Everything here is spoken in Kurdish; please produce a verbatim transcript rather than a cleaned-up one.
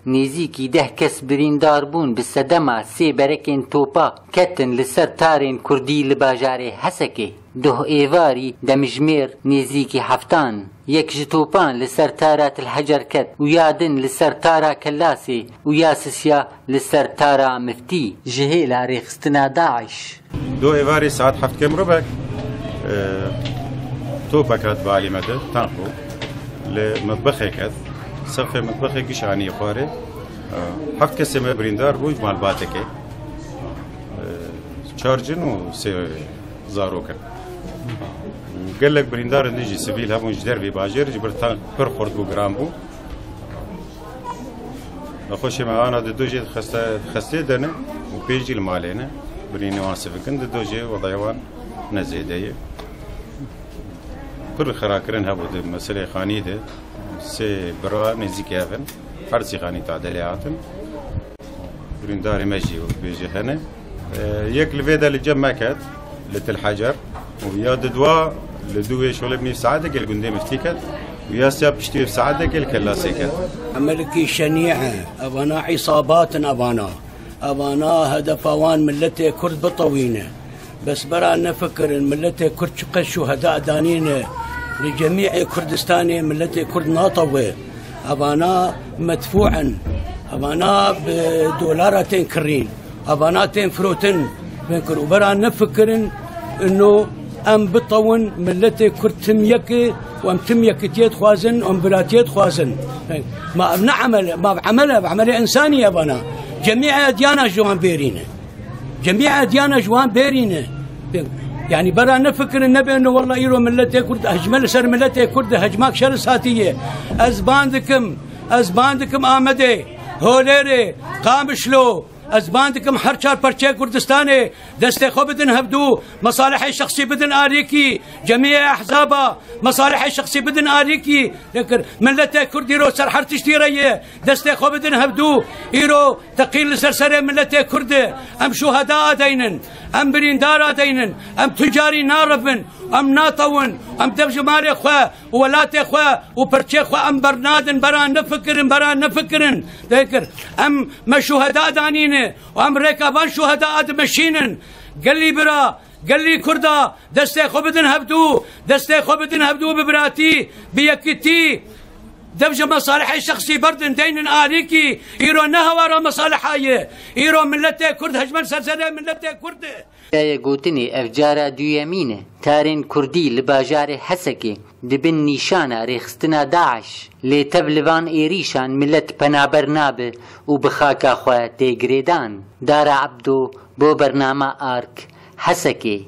Nêzîkî deh kes birîndar bûn bi sedema sê berekên topa ketin li ser tarên kurdî li bajarê Hesekê. Duh êvarî demjimêr nêzîkî heftan. Yek ji topan li ser tara Til Hecer ket û ya din li ser tara Kellasê û ya sisiya li ser tara Miftî. Ji hêla rêxistina DAIŞ. Duh êvarî saet heft kêm rubek, e, topek hat balî me de, tank bû. Li mitbexê ket, sefê mitbexê giş anî xwarê. E, heft kesê me birîndar bû ji malbatekê. E, çar cin û sê zarok in. Gelek birîndarên din jî sivîl hebûn ji dervê bajêr, ji ber tank pir xurt bû, giran bû. Nexweşê me ana di dojê xeste, xestê de ne û pênc jî li malê ne. Birînê wan sivik in, di dojê wedaya wan ne zêde ye. Pir xirakirin hebû di meselê xanî de. Sê bira nêzîkî hev in. Her sî xanî tadê lê hatin. Birîndarê me jî bêje hene. E, yek li vê de li cem me ket, li Til Hecer. Û ya di dua li dû wê şolê nîv saeteke li gundê Miftî ket. Û ya siya piştî wê saeteke li Kellasê ket. Emelekî şenî e. Evana îsabat in evana. Evana hedefa wan milletê Kurd bitewîne. Bes bera nefikirin, milletê Kurd çiqas şuheda danîne. Li cemîê Kurdistanê milletê Kurd natewê. Evana medfû in. Evana bi dolara tên kirîn. Evana tên firotin. Fêm kir û bera nefikirin, ino em bitewin, milletê Kurd tim yek e û em tim yekitiyê dixwazin, em biratiyê dixwazin. Ma ev ne emel e, ma ev emel e, ev emelê însanî ye evana. Cemî edyana ji wan bêrî ne. Cemî edyana ji wan bêrî ne. Yanî bera nefikirin, nebêno wela îro milletê Kurd, hejme li ser milletê Kurd, hejmak şeris hatiye. Ez ban dikim, ez ban dikim Amedê, Holêrê, Qamişlo, ez ban dikim her çar perçeyê Kurdistanê destê xwe bidin hevdû, mesalihê şexsî bidin alîkî, cemiyê ehzaba, mesalihê şexsî bidin alîkî. Lêkir milletê Kurd îro ser her tiştî re ye, destê xwe bidin hevdû. Îro teqîn li ser serê milletê Kurd e. Em şuheda adeynin, em birîndar adeynin, em tu carî narivin, em natewin, em dev ji malê xwe û welatê xwe û perçê xwe em bernadin, bera nefikirin, bera nefikirin. Lêkir em me şuheda danîne û em rêka van şuheda dimeşînin. Gelî bira, gelî Kurda, destê xwe bidin hevdû, destê xwe bidin hevdû bi biratî, bi yekitî. Dev ji mesalihê şexsî berdin, deynin alîkî. Îro ne hewara mesaliha ye. Îro milletê Kurd hejmen ser serê milletê Kurd e. Dayê gotinê ev cara duyemîn e. Tarên Kurdî li bajarê Hesekê dibin nîşana rêxistina DAIŞ. Lê tev li van êrîşan millet penaber nabe û bi xaka xwe tê girêdan. Dara Ebdo bo bernama Ark, Hesekê.